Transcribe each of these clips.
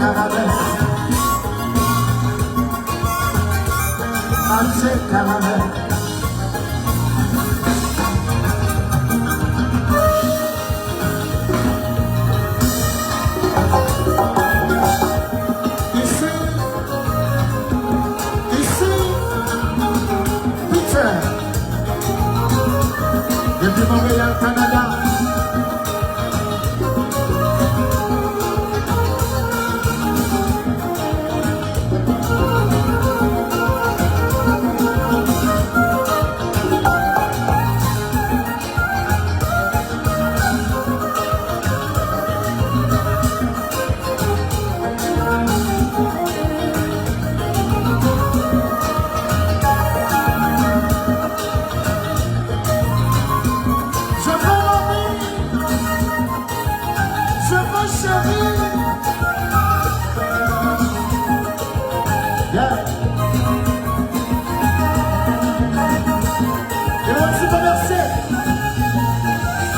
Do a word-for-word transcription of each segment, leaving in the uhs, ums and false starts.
Karamèl. Adje karamèl. Isi, isi, Peter. Depi Monreyal, Kanada. Je veux l'envie. Je veux chéri. Yeah. E yon ti konvèse.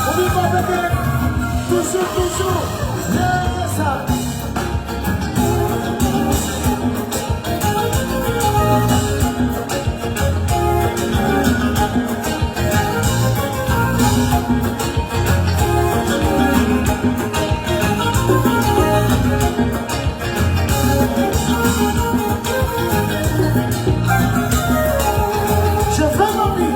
Oubli pa pete. Toujou, toujou. Yeah, sa. Je veux l'envie.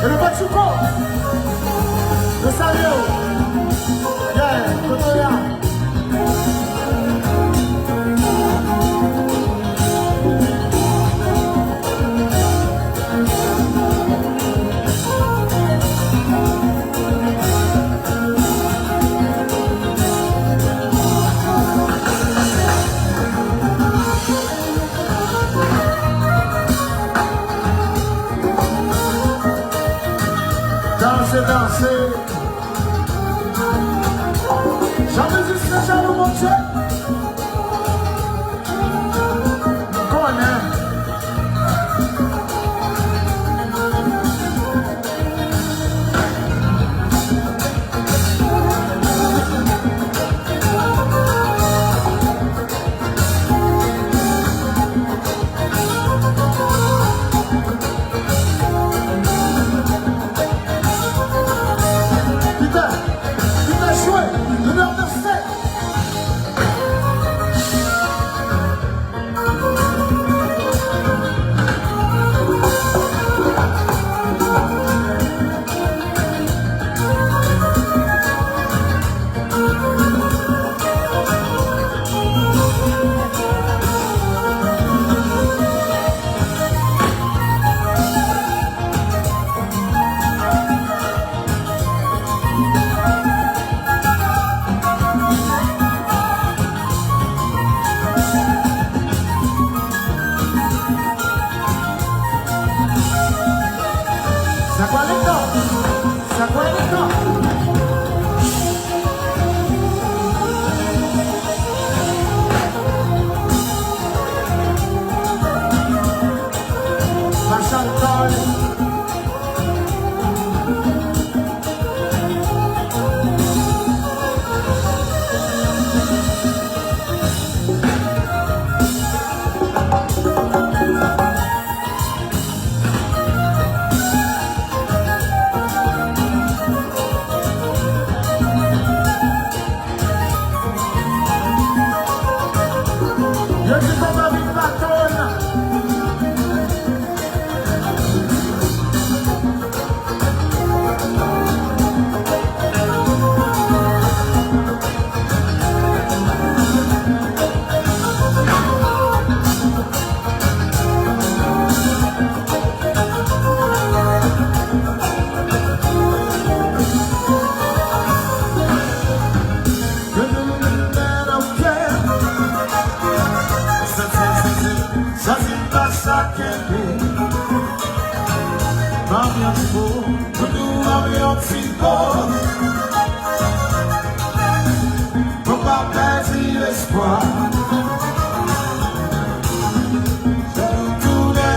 E nou bat sou kò. Nou salye w. Yeah, kote w ye a? Danse, danse. Jan mizisyen sa nou, Bondye. M konnen. Peter, Peter jwe, nimewo sèt. Sa pral ankò. Sa pral ankò. Machal Toy. Yo di konpa vin baton. Santi, santi, santi, santi, pa sa kenbe. Anbyans fou, nou nou anbyans ti po. Fò pa pèdi lespwa. Fò nou tounen